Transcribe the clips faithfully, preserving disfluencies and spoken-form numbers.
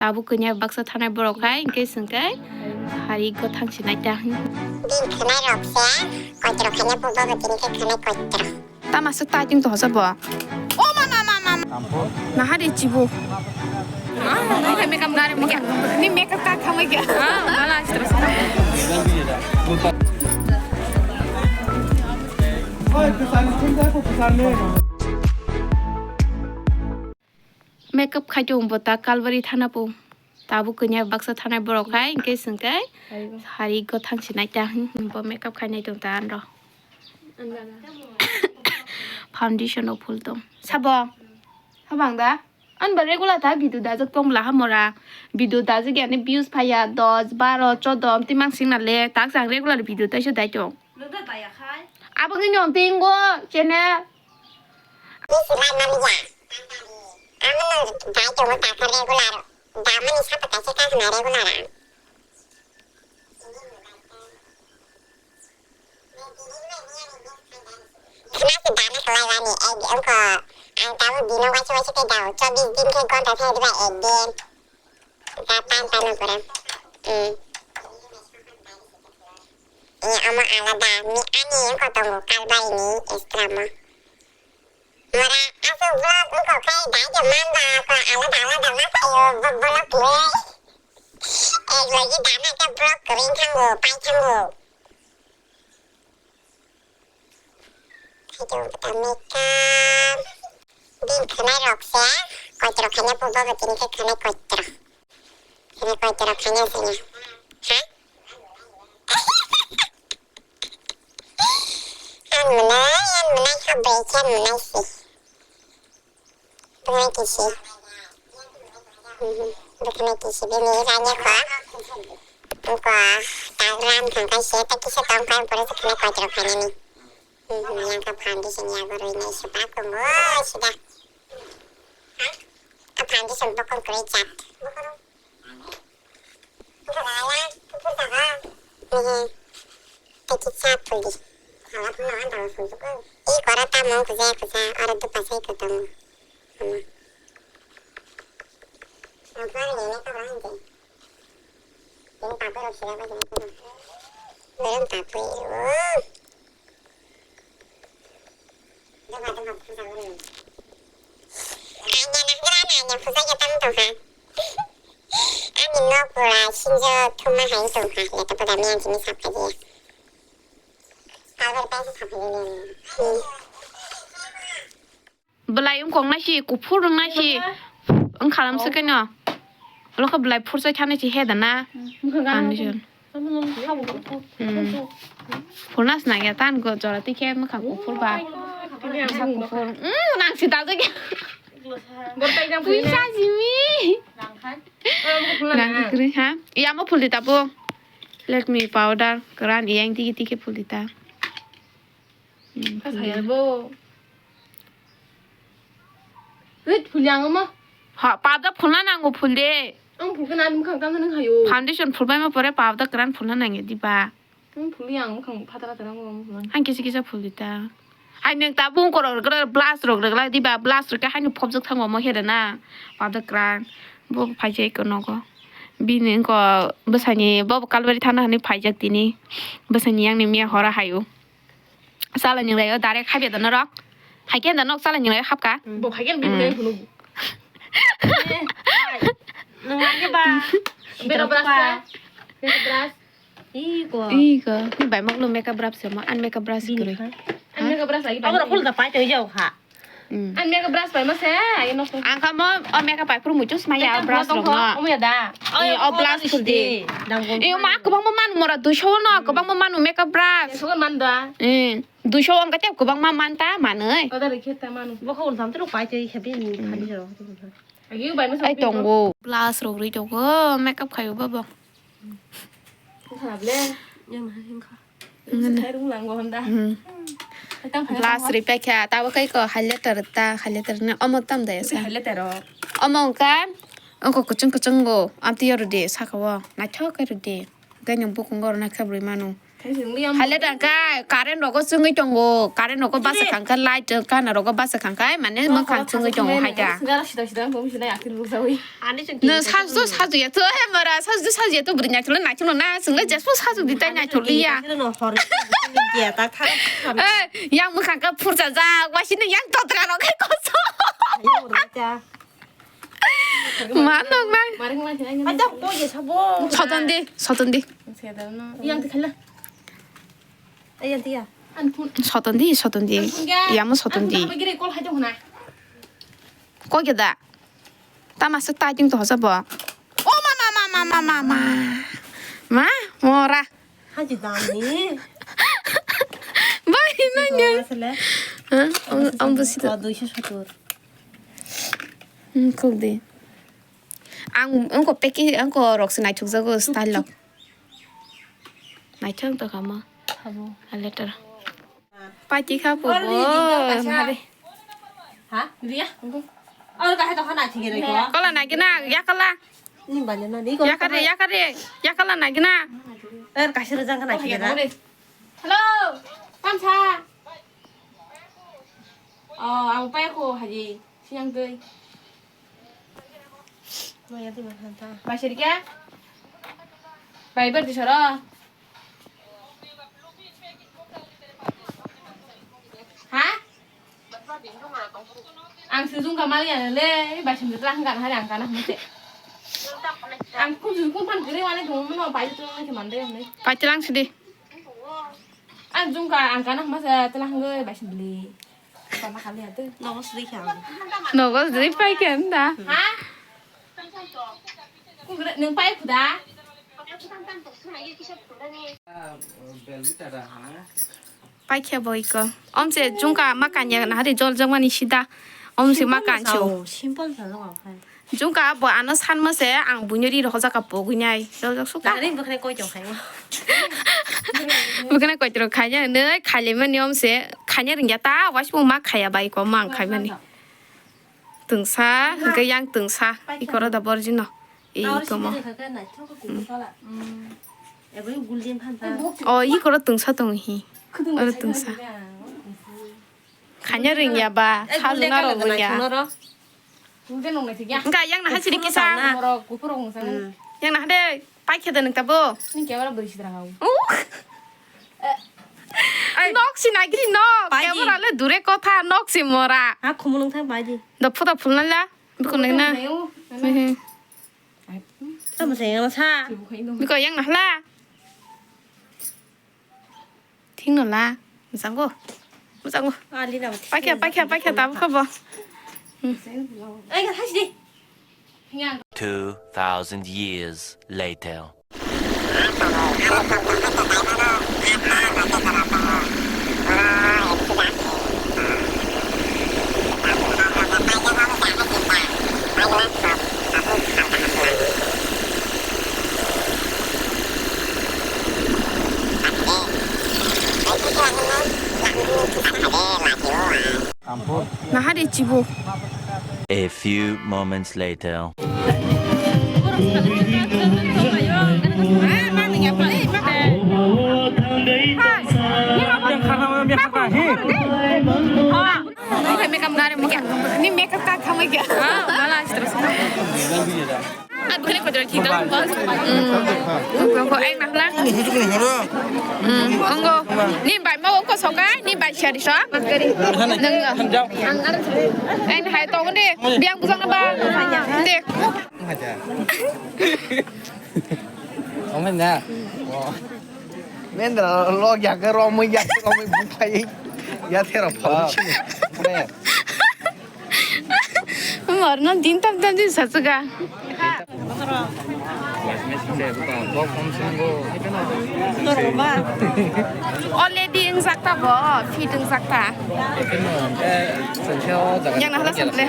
Tabuk kwnyak baksa thanai borok hai, hwnkhe chwng khe hari gothang se nai ta. Bini khwnai rok se koitrok khaina pubo bo tini khe khwnai koitrok. Tama se tai ting to hosa bo. O ma ma ma ma. Naha de chibu. Nare mo kha. Ni makeup ka khamai kya? Ah, mala astra. Makeup khai tong bo ta Kalbari thana po. Tabuk kwnyak baksa thanai borok hai, hwnkhe chwng khe hari gothang se nai ta, hmm, bo makeup khai nai tong ta anro. Foundation o phul tong. Sabo? Habang da? An ba regular ta video dajak tong bla hamora. Video dajak yani views phaya dos, baro, chodo, amtwi mansing na le. Tak sang regular video taisa dai tong. Abo khe nyong tingo, chene. Isi lai mani ya. Amo no dai tongo takha regular. Damani sapa kaisa kakhna regular ang. Khna se dana khlai wani ek wngkha ang tabuk dino waisa waisa khe dao chobbish din khe gonta thai diba ek din. Da pan pan pura. Hmm. Iya, omo alada. Mi ani wngkha tongo Kalbari ni extra mo. Mora aswk vlog wngkha khe dai de man ba ko alada alada ma khayo vlog vlog khe. Ek logi dana khe vlog kwrwi thango, pai thango. Hai tong khe ta makeup. Bini khwnai rok se koitrok khaina pubo bo tini khe khwnai koitrok. Khwnai koitrok khaina sanya. Ha? Ang mwnai, ang mwnai kha bai khe ang mwnai se. Bwkhwnai kisi. Mhm. Bwkhwnai kisi bini ranya kha. Wngkha ta gram thang kha se ta kisa tong kha pore se khwnai koitrok khainani. Mhm. Yang kha foundation yago rwi nai se ba kung o sida. A foundation bokong kwrwi chat. Ehe. Tei kisa phuldi. Hala phano ang tang phuldi ko. I kora tamo kuja kuja aro dupa sai ko tamo. Ama. Ang phano ni ne ko rang de. Ini papai rok sila ba jeng ko. Belum papai. Oh. Ani nok pura sinjo thuma hai tongkha, leto pada miyan simi sapkha je. Belai wngkok nai si, kuphur wng nai si. Wng khalam se keno. Lokha belai phur chai thani si he da na. Ani jon. Hmm. Phulna sna ya tan go jora tikhe mwkhang kuphur ba. Sa kuphur. Hmm, nang si da jage. Puisa simi. Nang kikri ha. Iya mo phul di tapo. Let me powder keran iyang tiki tiki phul di ta. Hmm, phul di. Wait, phul yang mo? Ha, powder phulna nango phul de. Ang phul kana mwkhang tam nang hayo. Foundation phulbai ma pore powder keran phulna nange diba. Ang phuli ang mwkhang phatara tara mo phul. Ang kisa kisa phul di ta. Ai nang ta bung korok rok blush rok rok lai diba, blush rok ke haino phobjak thango mo here na. Powder keran. Bo phaijak ko nogo. Bini ko bwsani bo Kalbari thana hani phaijak tini. Bwsani yang ni miya hora hayo. Chala ni rayo direct habya da norok. Haikhe da nok chala ni rayo habka. Bo haikhe bini phunu. Nung lagi ba. Bero brush ka. Bero brush. Iko. Iko. Ni bai mok lo makeup brush se mo, an makeup brush bini kore. An makeup brush lagi. Abro phul da pai to jau ha. Hmm. An makeup brush bai ma se, ai nok. Ang kamo o makeup pai phuru muchus maya brush rok no. Omo ya da. O brush phul di. Dang. E ma kwbang ma manu mora duiso no, kwbang ma manu makeup brush. Sugar man da. Eh. Duiso wngkha tei kwbangma man ta manwi. Oda rikhe ta manu. Bokha ultam tei rok pai tei khe bini khani rok. Agi bai masa ai tongo. Plus rok ri tongo, makeup khayo babo. Kharap le. Yang na hingkha. Ngene. Khai rung lang go honda. Hmm. Plus ri pai kha, tabo kai ko highlighter ta, highlighter na omo tam da yasa. Highlighter rok. Omo wngkha, wngkha kuchung kuchung go, amtwi oro de saka o, naithok kai ro de. Gaini bukung oro nakha bwrwi mano. Haile tangka current rogo chwngwi tongo, current rogo basa khangkha, light kana rogo basa khangkha, mane mwkhang chwngwi tongo haida. No, sajdo sajya to, he mara, sajdo sajya to, bwrwi naithokno naithokno na, chwngno jesbo sajdi tai naithokliya. Eh, yang mwkhang ka phurjajak, wasino yang totra rok hai koso. Ma noknai. Soton di, soton di. Soton di, soton di. Yamo soton di. Koi keda? Tama se tai ting to hosa bo. O ma, ma, ma. Ma, mora. Haji dam ni. Bai nanya. Asale. Ha? Ang, ang busi to. Duiso sotor. Hmm, kok de. Ang, ang ko peki, ang ko rok se naithok jago style lo. Naithok to kama. Abo. A letter. Pati kha po bo. Ha? Dia? Oro kahai to khana thige roi ko. Kola nagina, yakala. Ni bale na di ko. Yakare, yakare, yakala nagina. Er kasir jang khana thige na. Hello. Tamsa. Oh, ang pai ko haji. Siang doi. Maya di mana ta? Basir kya? Bai ber di soro. Ha? Ang sujung kamal ya le, basir di terang kan hari ang kana mate. Ang kun sujung kun pan kiri wale dong mano bai tu nang ke mande yang le. Pai terang sidi. Ang jungka ang kana masa telang gue basir beli. Nogo sri kha. Nogo sri pai khe da. Ha? Nwng pai khuda? Pai khe bo iko. Om se jungka ma kanya na hari jol jong mani sida. Om se ma kanchu. Simple sa jong khai. Jungka bo ano sanma se ang buino ri rohorjak ka pogwi nai. Doljak suka. Nang ri bwkhwnai koi tong khai. Bwkhwnai koi tong khai nai, nai khaile mani om se khanya ringya ta, waisu ma khaya bai ko mang khai mani. Tungsa, hwnkhe yang tungsa. Ikoro da borjino. Iko mo. O, ikoro tungsa tong hi. Oro tungsa. Khanya ringya ba, saluna rok ringya. Wngkha yang naha siri kisa. Yang naha de, paikhe de nang tabo. Nok si nagiri nok. Camera le dure kotha, nok si mora. Ha khumulung thang bai di. Da phuta phulna la. Biko nang na. Tamo se yang sa. Biko yang nahla. Thik no la. Mujang go. Mujang go. Paikha, paikha, paikha, tabuk kha bo. Ai, ga, hai, sidi. Two thousand years later. Nahari chibu. A few moments later. Ni makeup ka khamai kya? Ah, mala astro. Ang bukan kotor kita. Hmm. Kau kau eh nahla. Hmm. Onggo. Ni bai mau ongko sokai, ni bai share so. Nengga. Eh hai tong de. Biang busang na ba. De. Ongmen na. Mendra log ya ke romoi ya ke romoi bukai. Ya thero phone. Morno din tam tam din sachuga. Already wngjakta bo, fit wngjakta. Yang nahla sample.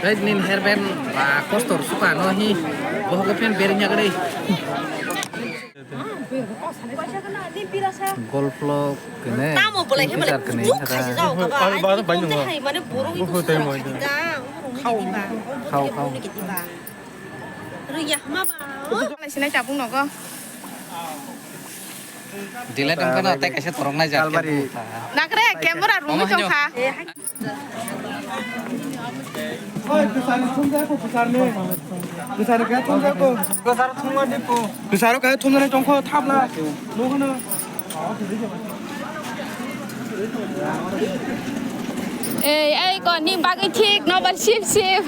Guys, nin hairband ba kostor suka no hi. Bohok pen bering ya gede. Golf lo kene. Tamo bolai he bolai. Kene. Juk khaji jao ka ba. Ai, ba, ba, ba, hai mane borok. Khao, khao. Rui ya ma ba. Sinai tabung nogo. Delay tong phano tei kaisa torok nai jak. Nakre camera rung tong kha. Oi, kwcharo thumjak kho, kwcharni. Kwcharo kaya thumjak kho. Kwcharo thumjak kho. Kwcharo kaya thumjak tong kho, thapla. Nukho no. Ei, ei, ko ni bagwi thik, nobar sip sip.